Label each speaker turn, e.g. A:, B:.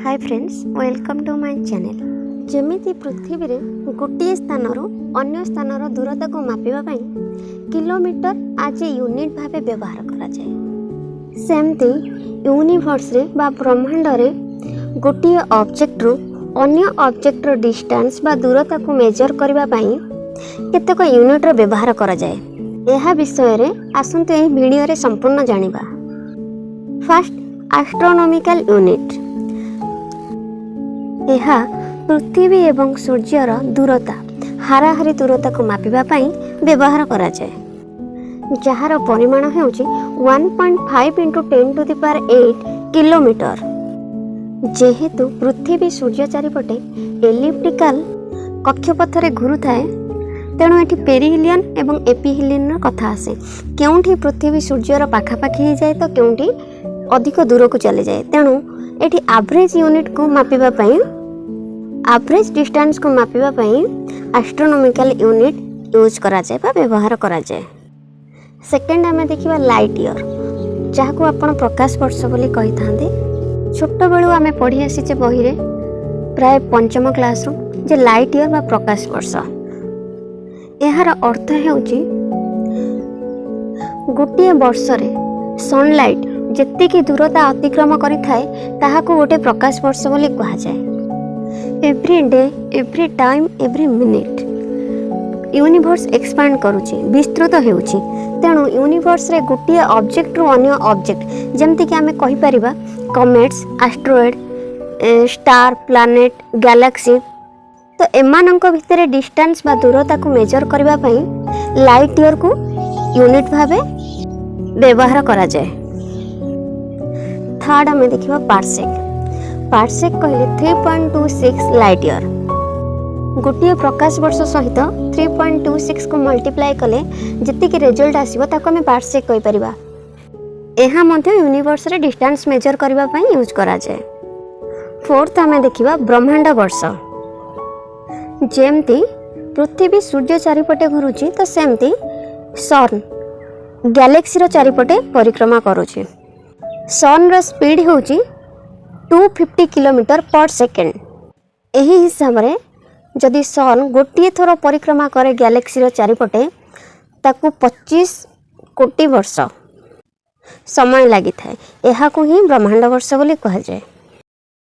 A: Hi friends, welcome to my channel. ଯେମିତି ପୃଥିବୀରେ ଗୋଟିଏ ସ୍ଥାନରୁ ଅନ୍ୟ ସ୍ଥାନର ଦୂରତାକୁ ମାପିବା ପାଇଁ କିଲୋମିଟର ଆଜ୍ ଏ ୟୁନିଟ୍ ଭାବେ ବ୍ୟବହାର କରାଯାଏ, ସେମିତି ୟୁନିଭର୍ସରେ ବା ବ୍ରହ୍ମାଣ୍ଡରେ ଗୋଟିଏ ଅବଜେକ୍ଟରୁ ଅନ୍ୟ ଅବଜେକ୍ଟର ଡିଷ୍ଟାନ୍ସ ବା ଦୂରତାକୁ ମେଜର କରିବା ପାଇଁ କେତେକ ୟୁନିଟ୍ର ବ୍ୟବହାର କରାଯାଏ। ଏହା ବିଷୟରେ ଆସନ୍ତୁ ଏହି ଭିଡ଼ିଓରେ ସମ୍ପୂର୍ଣ୍ଣ ଜାଣିବା। First, astronomical unit. ଏହା ପୃଥିବୀ ଏବଂ ସୂର୍ଯ୍ୟର ଦୂରତା, ହାରାହାରି ଦୂରତାକୁ ମାପିବା ପାଇଁ ବ୍ୟବହାର କରାଯାଏ, ଯାହାର ପରିମାଣ ହେଉଛି 1.5 into 10 to the power 8 kilometer। ଯେହେତୁ ପୃଥିବୀ ସୂର୍ଯ୍ୟ ଚାରିପଟେ ଏଲିପ୍ଟିକାଲ କକ୍ଷପଥରେ ଘୁରୁଥାଏ, ତେଣୁ ଏଠି ପେରିହିଲିୟନ୍ ଏବଂ ଏପିହିଲିୟନର କଥା ଆସେ। କେଉଁଠି ପୃଥିବୀ ସୂର୍ଯ୍ୟର ପାଖାପାଖି ହେଇଯାଏ ତ କେଉଁଠି ଅଧିକ ଦୂରକୁ ଚାଲିଯାଏ। ତେଣୁ ଏଠି ଆଭରେଜ ୟୁନିଟ୍କୁ ମାପିବା ପାଇଁ, ଆଭରେଜ ଡିଷ୍ଟାନ୍ସକୁ ମାପିବା ପାଇଁ ଆଷ୍ଟ୍ରୋନୋମିକାଲ ୟୁନିଟ୍ ୟୁଜ୍ କରାଯାଏ ବା ବ୍ୟବହାର କରାଯାଏ। ସେକେଣ୍ଡ ଆମେ ଦେଖିବା ଲାଇଟ୍ ଇୟର୍, ଯାହାକୁ ଆପଣ ପ୍ରକାଶ ବର୍ଷ ବୋଲି କହିଥାନ୍ତି। ଛୋଟବେଳୁ ଆମେ ପଢ଼ି ଆସିଛେ ବହିରେ, ପ୍ରାୟ ପଞ୍ଚମ କ୍ଲାସ୍ରୁ, ଯେ ଲାଇଟ୍ ଇୟର୍ ବା ପ୍ରକାଶ ବର୍ଷ, ଏହାର ଅର୍ଥ ହେଉଛି ଗୋଟିଏ ବର୍ଷରେ ସନଲାଇଟ୍ ଯେତିକି ଦୂରତା ଅତିକ୍ରମ କରିଥାଏ, ତାହାକୁ ଗୋଟେ ପ୍ରକାଶ ବର୍ଷ ବୋଲି କୁହାଯାଏ। Every day, every time, every minute universe expand କରୁଛି, ବିସ୍ତୃତ ହେଉଛି। ତେଣୁ ୟୁନିଭର୍ସରେ ଗୋଟିଏ ଅବଜେକ୍ଟରୁ ଅନ୍ୟ ଅବଜେକ୍ଟ, ଯେମିତିକି ଆମେ କହିପାରିବା comets, asteroid, star, planet, galaxy, ତ ଏମାନଙ୍କ ଭିତରେ ଡିଷ୍ଟାନ୍ସ ବା ଦୂରତାକୁ ମେଜର କରିବା ପାଇଁ ଲାଇଟ୍ ଇୟର୍କୁ ୟୁନିଟ୍ ଭାବେ ବ୍ୟବହାର କରାଯାଏ। ଥାର୍ଡ଼ ଆମେ ଦେଖିବା ପାର୍ସେକ୍। ପାର୍ସେକ୍ କହିଲେ 3.26 light year। ଗୋଟିଏ ପ୍ରକାଶ ବର୍ଷ ସହିତ 3.26କୁ ମଲ୍ଟିପ୍ଲାଏ କଲେ ଯେତିକି ରେଜଲ୍ଟ ଆସିବ, ତାକୁ ଆମେ ପାର୍ସେକ୍ କହିପାରିବା। ଏହା ମଧ୍ୟ ୟୁନିଭର୍ସରେ ଡିଷ୍ଟାନ୍ସ ମେଜର କରିବା ପାଇଁ ୟୁଜ୍ କରାଯାଏ। ଫୋର୍ଥ ଆମେ ଦେଖିବା ବ୍ରହ୍ମାଣ୍ଡ ବର୍ଷ। ଯେମିତି ପୃଥିବୀ ସୂର୍ଯ୍ୟ ଚାରିପଟେ ଘୁରୁଛି, ତ ସେମିତି ସନ୍ ଗ୍ୟାଲେକ୍ସିର ଚାରିପଟେ ପରିକ୍ରମା କରୁଛି। ସନ୍ର ସ୍ପିଡ୍ ହେଉଛି 250 kilometer per second। ଏହି ହିସାବରେ ଯଦି ସନ୍ ଗୋଟିଏ ଥର ପରିକ୍ରମା କରେ ଗ୍ୟାଲେକ୍ସିର ଚାରିପଟେ, ତାକୁ 25 କୋଟି ବର୍ଷ ସମୟ ଲାଗିଥାଏ। ଏହାକୁ ହିଁ ବ୍ରହ୍ମାଣ୍ଡ ବର୍ଷ ବୋଲି କୁହାଯାଏ।